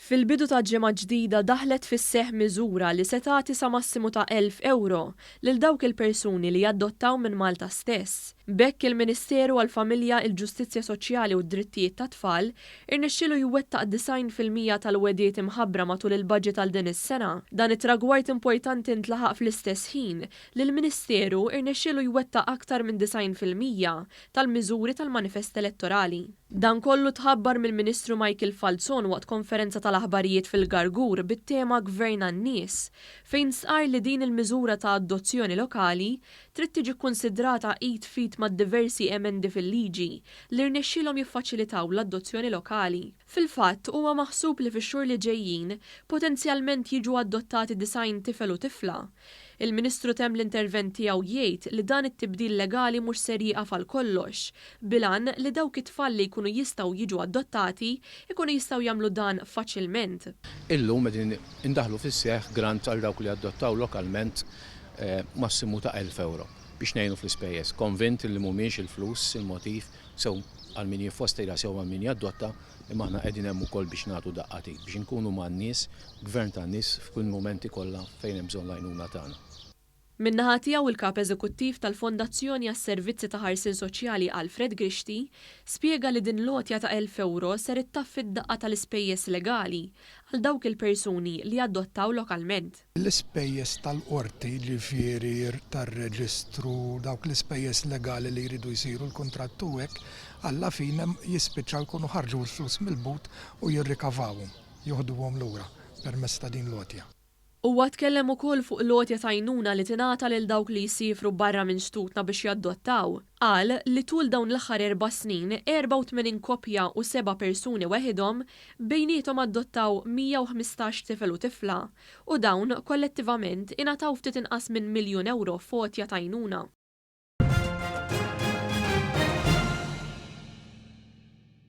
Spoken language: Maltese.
Fil-bidu ta' ġimgħa ġdida daħlet fis-seħħ miżura li se tagħti sa massimu ta' €1,000 lil dawk il-persuni li jadottaw minn Malta stess. B'hekk il-Ministeru għall-Familja, il-Ġustizzja Soċjali u d-Drittijiet tat-Tfal irnexxielu jwettaq 90% tal-wegħdiet imħabbra matul il-budget għal din is-sena. Dan it-tragward importanti ntlaħaq fl-istess ħin li l-Ministeru irnexxielu jwettaq aktar minn 90% tal-miżuri tal-manifest elettorali. Dan kollu tħabbar mill-Ministru Michael Falzon waqt konferenza tal-aħbarijiet fil-Gargur bit-tema Gvern għan-nies, fejn stqarr li din il-miżura ta' adozzjoni lokali trid tiġi kkunsidrata id f'id ma' diversi emendi fil-liġi li rnexxielhom jiffaċilitaw l-adozzjoni lokali. Fil-fatt, huwa maħsub li fix-xhur li ġejjin potenzjalment jiġu adottati 90 tifel u tifla. Il-Ministru temm l-intervent tiegħu jgħid li dan it-tibdil legali mhux ser jieqaf għal kollox, bil-għan li dawk it-tfal li jkunu jistgħu jiġu adottati jkunu jistgħu jagħmlu dan faċilment. Illum qegħdin indaħħlu fis-seħħ grant għal dawk li adottaw lokalment massimu ta' €1,000 biex ngħinu fl-ispejjeż. Konvint li mhumiex il-flus il-motiv sew għal min jiffosterja sew għal min jadotta, imma aħna qegħdin hemm ukoll biex nagħtu daqqa t'id, biex inkunu man-nies, gvern tan-nies f'kull mumenti kollha fejn hemm bżonn l-għajnuna tagħna. Min-naħa tiegħu, il-Kap Eżekuttiv tal-Fondazzjoni għas-Servizzi ta' Ħarsien Soċjali Alfred Grixti spjega li din l-għotja ta' €1,000 ser ittaffi d-daqqa tal-ispejjeż legali għal dawk il-persuni li adottaw lokalment. L-ispejjeż tal-qorti, ġifieri tar-reġistru, dawk l-ispejjeż legali li jridu jsiru, l-kuntratt u hekk, alla fine jispiċċaw jkunu ħarġu l-flus mill-but u jirrikavawhom, joħduhom lura permezz ta' din l-għotja. Huwa tkellem ukoll fuq l-għotja ta' għajnuna li tingħata lil dawk li jsiefru barra minn xtutna biex jaddottaw. Qal li tul dawn l-aħħar 4 snin 84 koppja u seba' persuni weħidhom bejniethom adottaw 115 tifel u tifla u dawn kollettivament ingħataw ftit inqas minn €1 miljun f'għotja ta' għajnuna.